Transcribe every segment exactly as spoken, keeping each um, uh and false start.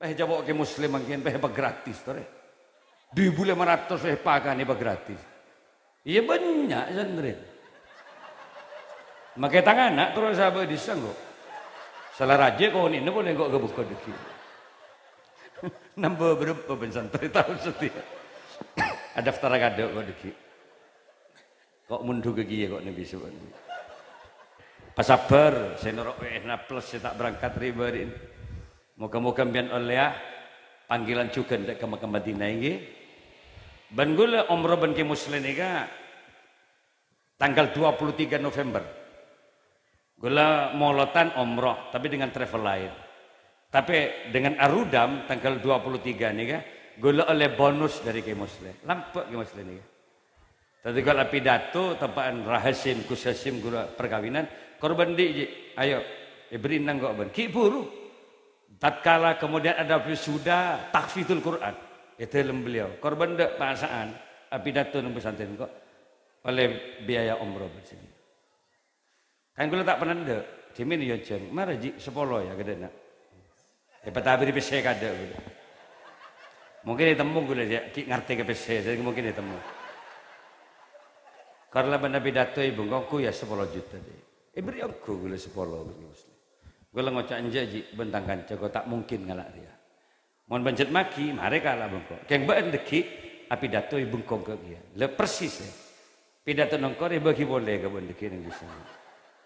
Pèh jâwâ' Kè Muslim mangkèn pèh èpagratis torè. Duwâ èbu lèma ratos pèh èpakanè èpagratis. Iyâ bânnya' santrè. Makè tang ana' terros abâ' dissa' engko'. Sala rajâ konè'na polè engko' ka bengko dhâggi'. Nambâ bârâmpa bân santrè taon satèya. Adaftar kaadâ' ko' dhâggi'. Ko' mondhughâ kèya ko' nèng bisu. Pasabbhâr, sè noro' W N A plus sè ta' berangkat ri-, bâri'na. Moghâ-moghâ sampèyan ollèya panggilan jhughân dâ' ka Mekkah Madinah, ènggi. Bân ghulâ omroh bân Kè Musleh nèka tanggal dua puluh tiga November. Ghulâ molodhân omroh, tapè dengan travel laèn. Tapè dengan Arudam tanggal dua puluh tiga nèka, ghulâ ollè bonus dâri Kè Musleh. Lambâ' Kè Musleh nèka. Dhâddhi ghulâ apidato teppa'an Rah Hasyim, Gus Hasyim ghulâ parkabinan, "Korban andi', Ji? Ayo, èberri' nangko' bân." Ghi' buru. Tatkala kemudian ada wisuda tahfidul Quran, è dhâlem beliau, "Korban andi', pasa'an apidato neng pesantren ko', ollè biaya omroh bân sini." Kan ghulâ ta' pernah andi', dhimèn yâ jhâng, "Mara, Ji, sapolo yâ ghâdhâna." Èpatabiri pèssè kaadâ' ghulâ. Mungkin ètemmo ghulâ, yâ, ghi' ngartè ka pèssè, jadi mungkin ètemmo. Karna bân apidato è bengko yâ sapolo juta, dhi. Èberri' ongghu ghulâ sapolo, ghulâ Musleh. Ghulâ ngoca', "Enjâ', Ji, bân tang kanca ko' ta' mungkin ngala' rèya. Mon bân jhât maghi, marè kala' bengko. Kèng bâ'na dhâggi' apidato è bengko kèya." La persis, yâ. Pidato nongko' rè bâgi polè ka bân dhâggi' neng dissa.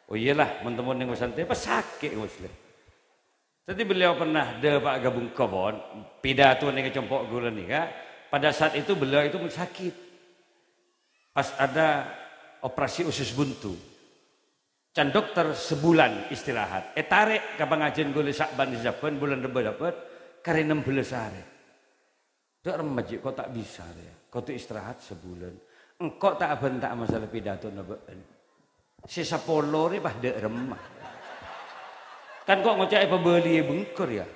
"Oh iyâlah, mon temmo neng pesantren, pas sakè' Musleh." Dhâddhi beliau pernah dâpa' ka bengko pon, pidato neng compo' ghulâ nèka. Pada saat itu beliau itu sakit. Pas ada operasi usus buntu. Can dokter sebulan istirahat. Ètarè' ka pangajiân ghulâ Sa'ban sè sabbhân, bulân Rebbâ dâpa', karè nem bellâs arè. Dâ' remma, Ji, ko' ta' bisa rèya. Kodhu istirahat sabulân. Engko' ta' abânta'a masalah pidatona bâ'na. Sè sapolo rè pas dâ' remma. Kan ko' ngoca'è pabâliyâ bengko rèya.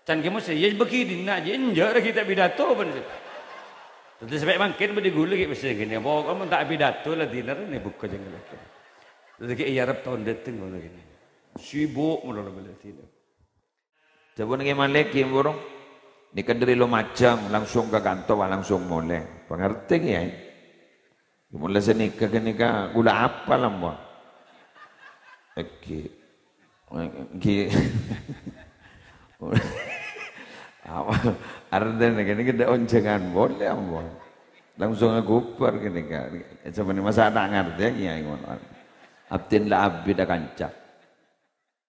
Can Kè Musleh, yâ bâgi dinna', Ji, enjâ' rè ghi' ta' pidato bân. Dhâddhi sampè' mangkèn bâdhi ghulâ ghi' pèssè ghânèka. Pokokna mon ta' pidato la dinner nè bengko jhâng lagi. Dhâddhi ghi' èarep taon dâteng ngono ghânèka. Sibuk malolo bâli dinner. Dhâbuna Kè Malik, ghi, burung. Nèka dâri Lumajang langsung ka kantor, wah, langsung molè. Pangartè, Kèyaè? Mula sanèka ghânèka ghulâ apal, ampon. Èngghi. Èngghi. Apa? Artèna ghânèka dâ' onjhângan polè, ampon. Langsung aghubâr ghânèka. Sampèyan masa ta' ngartè, Kèyaè, ngono. Abdhina la abit akanca.